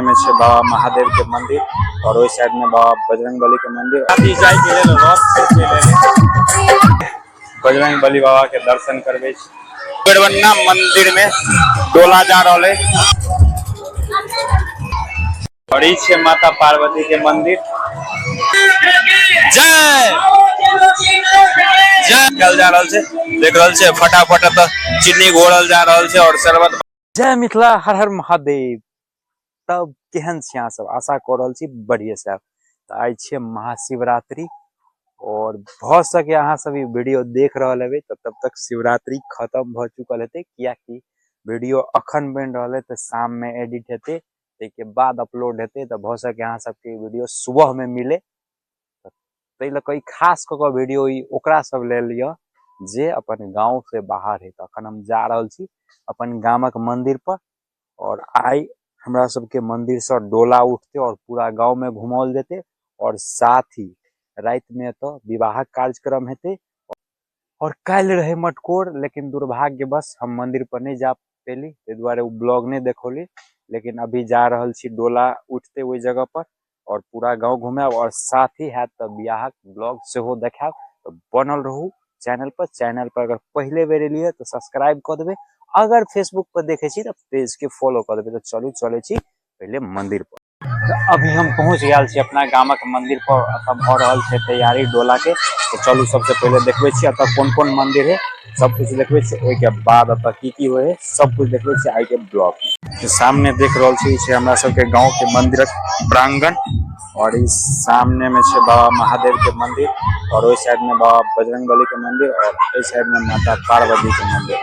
सामने में छै बाबा महादेव के मंदिर और ओहि साइड में बाबा बजरंगबली के मंदिर। अभी जाय के लेल रथ से चलि एलै। बजरंगबली बाबा के दर्शन करबै छी। बेरवन्ना मंदिर में डोला जा रहल है और ई छै माता पार्वती के मंदिर। जय जय कल जा रहल छै, देख रहल छै फटाफट एतऽ चीनी घोरल जा रहल छै और शरबत। जय मिथिला, हर हर महादेव। तब केहन छी अहाँ सब? आशा कऽ रहल छी बढ़िए से। तऽ आइ छियै महाशिवरात्रि और भऽ सके अहाँ सब ई वीडियो देख रहल हेबै तऽ तब तक शिवरात्रि खत्म भऽ चुकल हेतै, कियाकि वीडियो अखन बनि रहल है तऽ शाम में एडिट हेतै, ताहिके बाद अपलोड हेतै। तऽ भऽ सके अहाँ सबके ई वीडियो सुबह में मिले। ताहि लऽ कऽ ई खास कऽ कऽ वीडियो ई ओकरा सब लेल यऽ जे अपन गाँव से बाहर है। तऽ अखन हम जा रहल छी अपन गामक मंदिर पर और आइ हमरा सबके मंदिर से डोला उठते और पूरा गाँव में घुमाओल जेतै और साथ ही राति में एतऽ विवाहक कार्यक्रम हेतै। और काल्हि रहे मटकोर, लेकिन दुर्भाग्यवश हम मंदिर पर नहि जा पेली, ताहि दुआरे ओ ब्लॉग नहि देखौली। लेकिन अभी जा रहल छी, डोला उठते ओहि जगह पर और पूरा गाँव घुमायब और साथ ही हैत तऽ बियाहक ब्लॉग सेहो देखायब। तऽ बनल रहू चैनल पर। चैनल पर अगर पहिले बेर एलियै तऽ सब्सक्राइब कऽ देबै, अगर फेसबुक पर देखै छी तऽ पेज के फॉलो कऽ देबै। तऽ चलू चलै छी पहिले मंदिर पर। तऽ अभी हम पहुँच गेल छी अपना गामक मंदिर पर। एतऽ भऽ रहल छै तैयारी डोला के। तऽ चलू सबसे पहिले देखबै छी एतऽ कोन कोन मंदिर है, सब कुछ देखबै छी। ओहिके बाद एतऽ की की होइ है सब कुछ देखबै छी आइ के ब्लॉग में। सामने देख रहल छी छै हमरा सबके गांव के मंदिरक प्रांगण और ई सामने में छै बाबा महादेव के मंदिर और ओहि साइड में बाबा बजरंगबली के मंदिर और एहि साइड में माता पार्वती के मंदिर।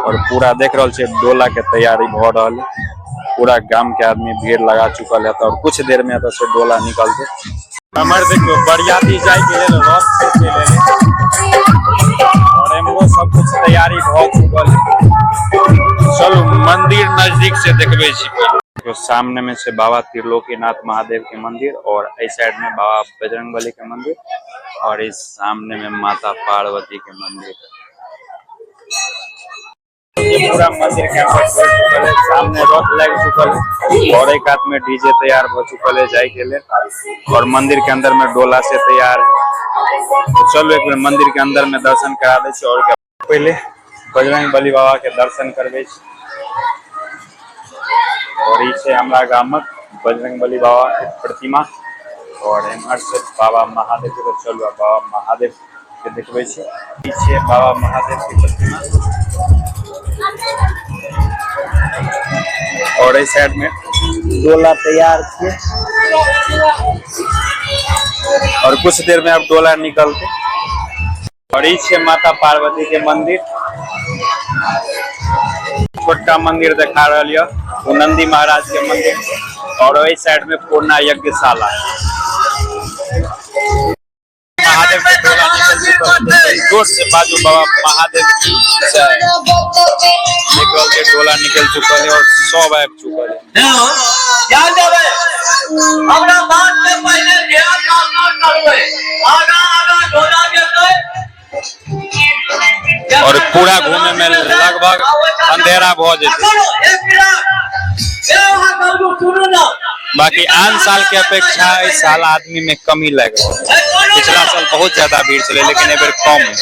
और पूरा देख रहल छी डोला के तैयारी भऽ रहल है। पूरा गाम के आदमी भीड़ लगा चुकल है और कुछ देर में एतऽ से डोला निकलते। हमर देखियौ बरियाती जाय के लेल रथ से चलि एलै और एम्हरो सब कुछ तैयारी भऽ चुकल है। चलू मंदिर नजदीक से देखबै छी पहिले। देखियौ सामने में छै बाबा त्रिलोकीनाथ महादेव के मंदिर और एहि साइड में बाबा बजरंगबली के मंदिर और इस सामने में माता पार्वती के मंदिर। ये पूरा मंदिर के अंदर घुसि चुकल है, सामने रथ लागि चुकल है और एक हाथ में डीजे तैयार हो चुकल है जाय के लिए और मंदिर के अंदर में डोला से तैयार है। तो चलू एक बेर मंदिर के अंदर में दर्शन करा दै छी और पहिले बजरंगबली बाबा के दर्शन करबै छी। और ई छै हमरा गामक बजरंगबली बाबा के प्रतिमा और एम्हर से बाबा महादेव के। चलू आब बाबा महादेव के देखबै छी। ई छै बाबा महादेव के प्रतिमा और एहि साइड में डोला तैयार छै और कुछ देर में अब डोला निकलते। और ई छै माता पार्वती के मंदिर। छोटका मंदिर देखा रहल यऽ ओ नंदी महाराज के मंदिर और ओहि साइड में पूर्णा यज्ञशाला। महादेव के डोला निकल चुकल है। जोर से बाजू बाबा महादेव की जय। देख रहल छै डोला निकल चुकल है और सब आबि चुकल है। ध्यान देबै, हमरा बात के पहिले ध्यान ना करबै, आगा आगा डोला जेतै और पूरा घूमे में लगभग अंधेरा भऽ जेतै। बाकी आन साल के अपेक्षा इस साल आदमी में कमी लग रहा है। पिछला साल बहुत ज्यादा भीड़ छलै लेकिन एहि बेर कम है।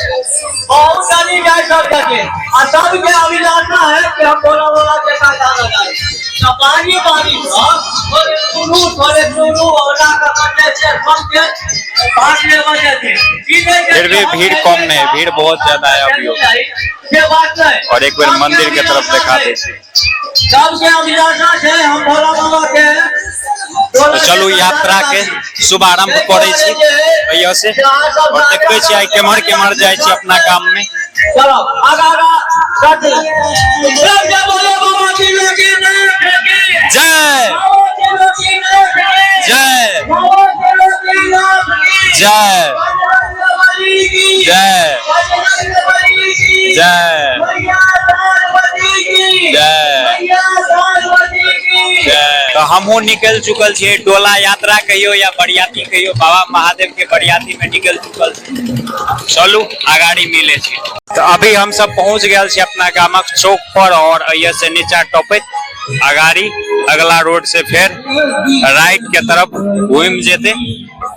बहुत गाली जाय सब जगह आ सबके अभिलाषा है कि हम भोला बाबा के साथ आना जाए। तो बारी बारी थोड़े सुनू थोड़े सुनू और सबके भाग लेवा जाते। फिर भी भीड़ कम नहीं है, भीड़ बहुत ज्यादा है अभी। और एक बार मंदिर के तरफ दिखा दे छी। सबके अभिलाषा है हम भोला बाबा के। तो चलू यात्रा के शुभारंभ करै छी एहिया से और देखबै छी आइ केम्हर केम्हर जाइ छी अपना गाम में। चलो आगा आगा जय जय जय जय जय जय जय। तो हमहूँ निकल चुकल छियै डोला यात्रा कहियो या बरियाती कहियो, बाबा महादेव के बरियाती में निकल चुकल छी। चलू अगाड़ी मिले छी। तो अभी हम सब पहुंच गेल छी अपना गामक चौक पर और एहिया से नीचा टपैत अगाड़ी अगला रोड से फेर राइट के तरफ घूमि जेतै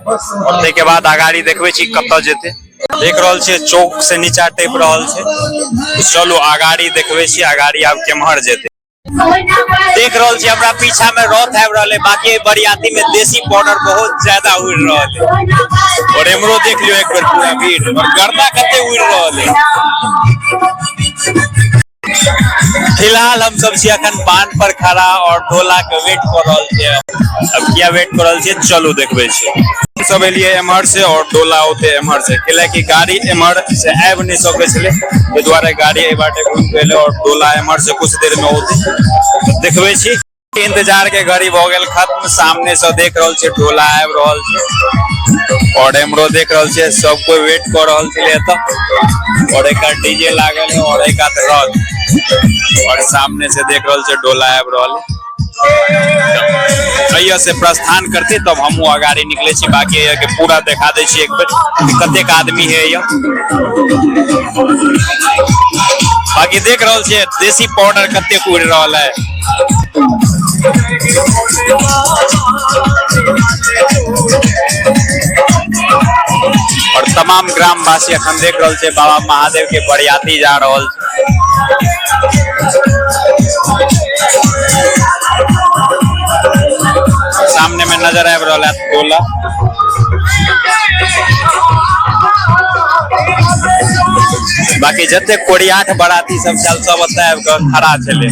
और ताहिके बाद अगाड़ी देखबै छी कतऽ जेतै। देख रहल छियै चौक से नीचा टपि रहल छै। चलू अगाड़ी देखबै छी अगाड़ी आब केम्हर जेतै। देख रहल छी हमरा पीछा में रथ आबि रहल है। बाकी बरियाती में देसी पाउडर बहुत ज्यादा उड़ रहल है। और एमरो देख लियो एक बेर पूरा भीड़ और गर्दा कते उड़ रहल है। फिलहाल हम सब छी अखन बांध पर खड़ा और ढोला के वेट कर रहल छियै। अब किया वेट कर रहल छियै चलू देखबै छी। सब एलियै एम्हर से और डोला औते एम्हर से, कैलाकि गाड़ी एम्हर से आबि नहि सकै छलै, ताहि दुआरे गाड़ी एहि बाटे घुमि के एलै और डोला एम्हर से कुछ देर में औते। देखबै छी इंतजार के घड़ी भऽ गेल खत्म। सामने से देख रहल छियै डोला आबि रहल छै और एम्हरो देख रहल छियै सब कोई वेट कऽ रहल छलै एतऽ। और एक कात डीजे लागल है और एक कात रथ और सामने से देख रहल छियै डोला आबि रहल है। एहिया से प्रस्थान करते तब हमहूँ अगाड़ी निकले छी। बाकी एहिया के पूरा देखा दै छी एक बेर कतेक आदमी है एहिया। बाकी देख रहल छियै देसी पाउडर कतेक उड़ि रहल है। और तमाम ग्रामवासी अखन देख रहल छै बाबा महादेव के बरियाती जा रहल छै। सामने में नजर आबि रहल है टोला। बाकी जते कोरियाठ बराती सब छल सब ओतऽ आबि कऽ खड़ा छलै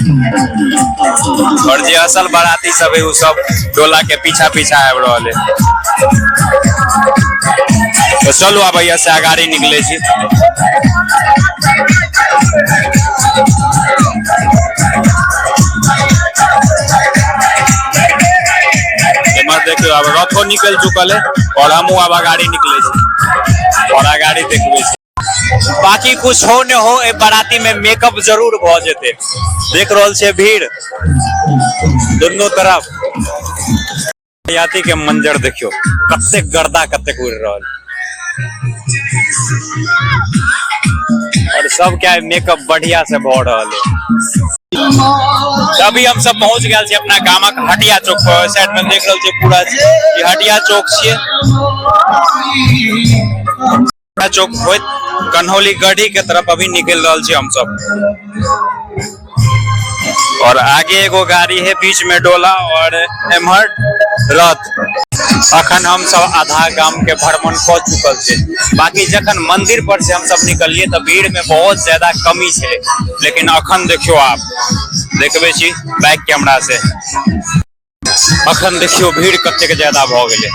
और जे असल बराती सब है उ सब डोला के पीछा पीछा आबि रहल है। तो चलू आब एहिया से अगाड़ी निकले छी। एम्हर देखियौ आब रथो निकल चुकल है और हमहूँ आब अगाड़ी निकले छी और अगाड़ी देखबै छी। बाकी कुछ हो न हो ए बाराती में मेकअप जरूर भऽ जेतै। देख रहल छियै भीड़ दुनू तरफ। बरियाती के मंजर देखियौ कतेक गर्दा कतेक उड़ि रहल और सबके आइ मेकअप बढ़िया से भऽ रहल है। अभी हम सब पहुंच गेल छी अपना गामक हटिया चौक पर। ओहि साइड में देख रहल छी पूरा ई हटिया चौक छियै। हटिया चौक होइत कन्हौली गढ़ी के तरफ अभी निकल रहल छी हम सब। और आगे एगो गाड़ी है, बीच में डोला और एम्हर रथ। अखन हम सब आधा गाम के भ्रमण क चुकल छी। बाकी जखन मंदिर पर से हम सब निकलिए तो भीड़ में बहुत ज्यादा कमी छे, लेकिन अखन देखियो आप देखबे छी बैक कैमरा से अखन देखियो भीड़ कतेक ज्यादा भ गेलै।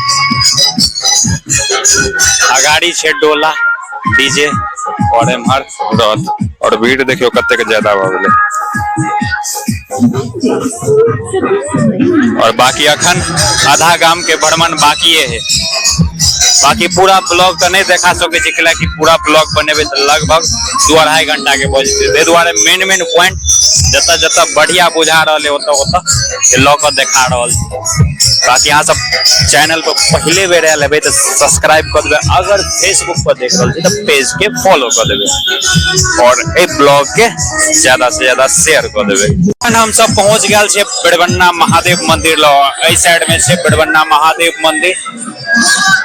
अगाड़ी छै डोला डीजे और एम्हर रथ और भीड़ देखियो कतेक ज्यादा भ गेलै। और बाकी अखन आधा गाम के भ्रमण बाकी है। बाकी पूरा ब्लॉग तो नहीं देखा सके छी, कैलाकि पूरा ब्लॉग बनेबे तो लगभग 2-2.5 घंटा के भऽ जेतै। ताहि दुआरे मेन मेन पॉइंट जतऽ जतऽ बढ़िया बुझा रहल है ओतऽ ओतऽ लऽ कऽ देखा रहल छी। बाकी अहाँ सब चैनल पर पहिले बेर आयल हेबै तऽ सब्सक्राइब कऽ देबै, अगर फेसबुक पर देख रहल छी तऽ पेज के फॉलो कऽ देबै और एहि ब्लॉग के ज्यादा से ज्यादा शेयर कऽ देबै। अखन हम सब पहुंच गेल छियै बेरबन्ना महादेव मंदिर लग। एहि साइड में छै बेरबन्ना महादेव मंदिर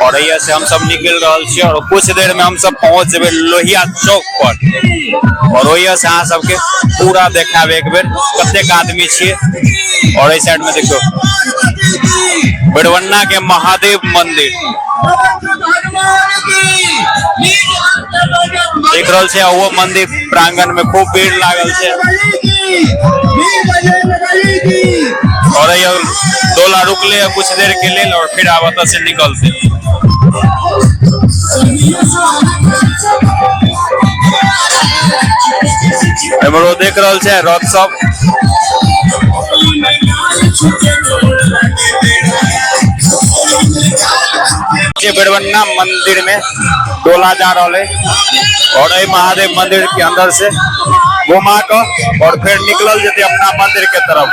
और एहिया से हम सब निकल रहल छियै और कुछ देर में हम सब पहुंच जेबै लोहिया चौक पर और ओहिया से अहाँ सबके पूरा देखायब एक बेर कतेक आदमी छियै। और एहि साइड में देखियौ बेरबन्ना के महादेव मंदिर देख रहल छै। वो मंदिर प्रांगण में खूब भीड़ लागल छै और एहिया डोला रुकले है कुछ देर के लेल और फिर आब ओतऽ से निकलते। एम्हरो देख रहल छै रथ सब। जे बेरबन्ना मंदिर में डोला जा रहल है और एहि महादेव मंदिर के अंदर से घुमा कऽ और फिर निकलल जेतै अपना मंदिर के तरफ।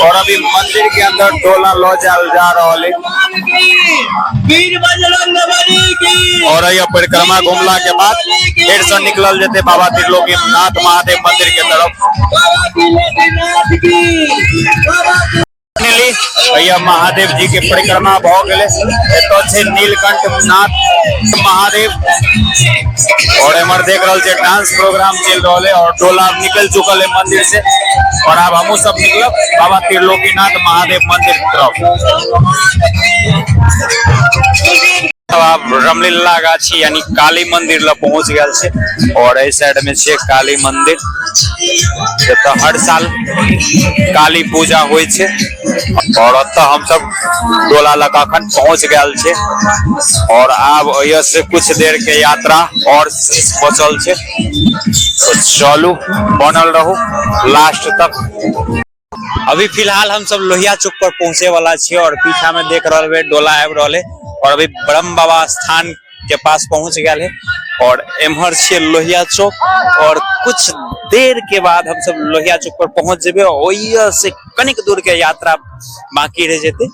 और अभी मंदिर के अंदर डोला लऽ जायल जा रहल है। वीर बजरंग बली की। और यह परिक्रमा घुमला के बाद फिर से निकलल जेते बाबा त्रिलोकीनाथ महादेव मंदिर के तरफ। बाबा त्रिलोकीनाथ की, बाबा फाइनली भैया महादेव जी के परिक्रमा भऽ गेलै। एतऽ छै नीलकंठ नाथ महादेव और एम्हर देख रहल छै डांस प्रोग्राम चलि रहल है और डोला निकल चुकल है मंदिर से और आब हमहूँ सब निकलब बाबा त्रिलोकीनाथ महादेव मंदिर के तरफ। अब आप रामलीला गाछी यानी काली मंदिर लग पहुंच गेल छै और एहि साइड में छै काली मंदिर, जतऽ हर साल काली पूजा होइ छै और ओतऽ हमसब डोला लग अखन पहुंच गेल छै और आब ओहिया से कुछ देर के यात्रा और बचल छै, तो चलू बनल रहू लास्ट तक। अभी फिलहाल हम सब लोहिया चौक पर पहुंचे वाला छियै और पीछा में देख रहल हेबै डोला आबि रहल है और अभी ब्रह्म बाबा स्थान के पास पहुंच गेल है और एम्हर छियै लोहिया चौक और कुछ देर के बाद हम सब लोहिया चौक पर पहुंच जेबै और ओहिया से कनिक दूर के यात्रा बाकी रह जेतै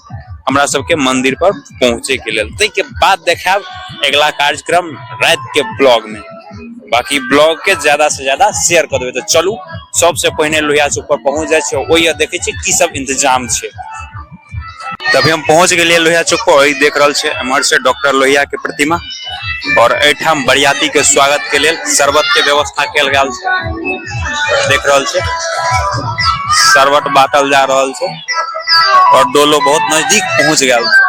हमरा सबके मंदिर पर पहुंचे के लेल। ताहि के बाद देखायब अगला कार्यक्रम राति के ब्लॉग में। बाकी ब्लॉग के ज्यादा से ज्यादा शेयर कर देबै। तऽ चलू सबसे पहिने लोहिया चौक पर पहुंच जाइ छियै, ओहिया देखै छियै की सब इंतजाम छै। तभी हम पहुंच गेलियै लोहिया चौक पर। ओहि देख रहल छियै एम्हर से डॉक्टर लोहिया के प्रतिमा और एहिठाम बरियाती के स्वागत के लेल शरबत के व्यवस्था कयल गेल छै। देख रहल छै शरबत बांटल जा रहल छै और डोलो बहुत नजदीक पहुंच गेल छै।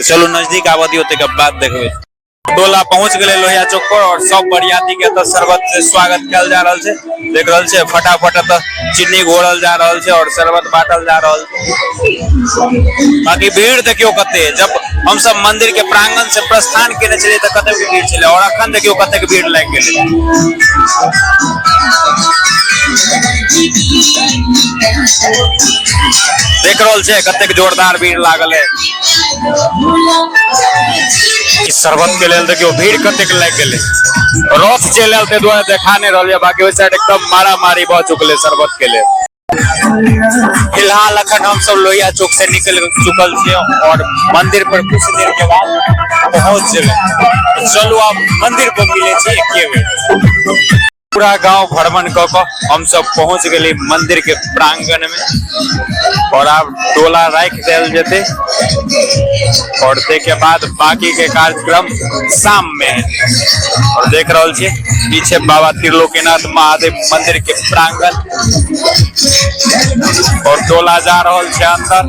चलू नजदीक आबऽ दियौ, ताहिके बाद देखबै। डोला पहुंच गेलै लोहिया चौक पर और सब बरियाती के एतऽ शरबत से स्वागत कयल जा रहल छै। देख रहल छै फटाफट एतऽ चीनी घोरल जा रहल छै और शरबत बांटल जा रहल छै। बाकी भीड़ देखियौ कते, जब हम सब मंदिर के प्रांगण से प्रस्थान केने छलियै तऽ कतेक भीड़ छलै और अखन देखियौ कतेक भीड़ लागि गेलै। देख रहल छै कतेक जोरदार भीड़ लागल है। ई शरबत के लेल देखियौ भीड़ कतेक लागि गेलै। रथ चलि आयल ताहि दुआरे देखा नहि रहल यऽ, बाकी ओहि साइड एकदम मारामारी भऽ चुकल है शरबत के लेल। फिलहाल अखन हम सब लोहिया चौक से निकल चुकल छियै और मंदिर पर कुछ देर के बाद पहुंच जेबै। चलू आब मंदिर पर मिले छी एके बेर। पूरा गांव भ्रमण कऽ कऽ हम सब पहुंच गेली मंदिर के प्रांगण में और आब डोला राखि देल जेतै और ताहिके बाद बाकी के कार्यक्रम शाम में हेतै। और देख रहल छी पीछे बाबा त्रिलोकीनाथ महादेव मंदिर के प्रांगण और डोला जा रहल छै अंदर।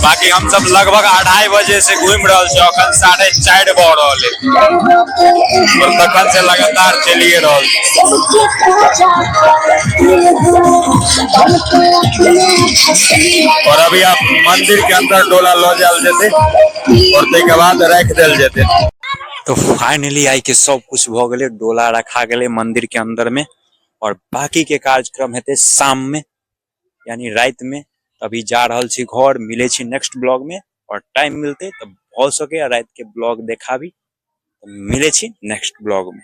बाकी हम सब लगभग 2:30 बजे से घूमि रहल छी, अखन 4:30 भऽ रहल है और तखन से लगातार चलिए रहल छी। और अभी आप मंदिर के अंदर डोला लऽ जायल जेतै और ताहिके बाद राखि देल जेतै। तो फाइनली I के सब कुछ भऽ गेलै, डोला रखा गेलै मंदिर के अंदर में और बाकी के कार्यक्रम हेतै शाम में यानी राति में। अभी जा रहल छी घर, मिले छी नेक्स्ट ब्लॉग में और टाइम मिलते तब भऽ सके राति के ब्लॉग देखाबी। मिले छी नेक्स्ट ब्लॉग में।